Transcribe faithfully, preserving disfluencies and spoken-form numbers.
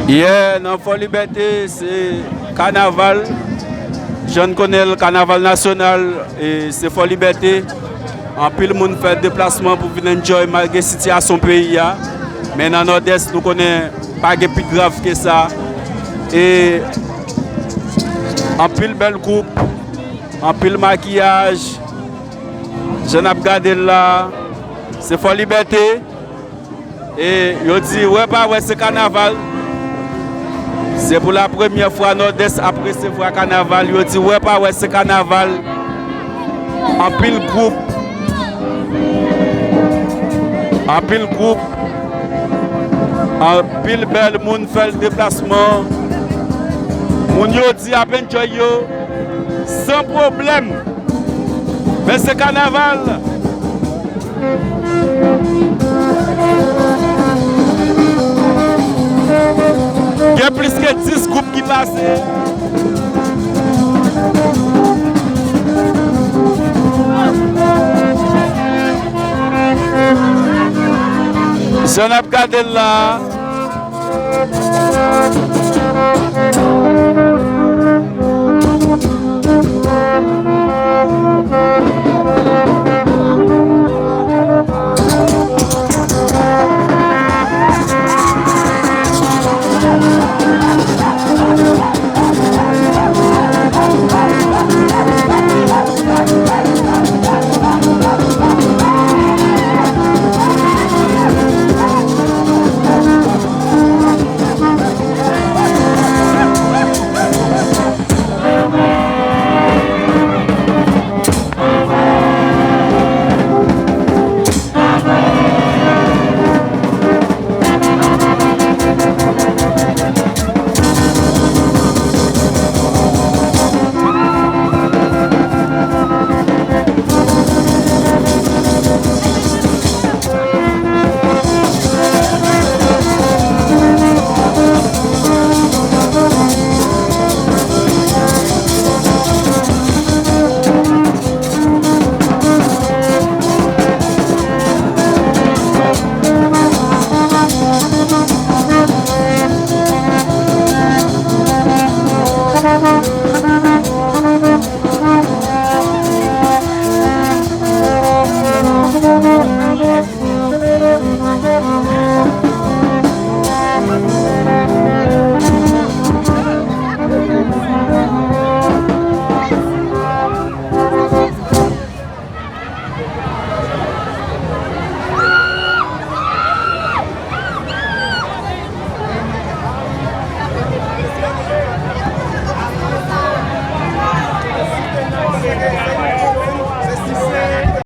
Yeah, nan Fò Libète, se kanaval. Jan n konnen l, kanaval nasyonal, e se Fò Libète. Anpil moun fè deplasman pou vin enjoy malgre sitiyasyon peyi a. Men nan Nòdès, nou konnen pa gen pi grav ke sa. E anpil bèl gwoup, anpil makiyaj. Jan n ap gade l la, se Fò Libète. E yo di, wè pa wè, se kanaval. Se pou la premyè fwa Nòdès ap resevwa kanaval. Yo di, wè pa wè, se kanaval. Anpil gwoup. Anpil gwoup. Anpil bèl moun fè l deplasman. Moun yo di ap enjoy yo san pwoblèm. Men se kanaval. Gen plis ke dis gwoup ki pase. Jan n ap gade l la.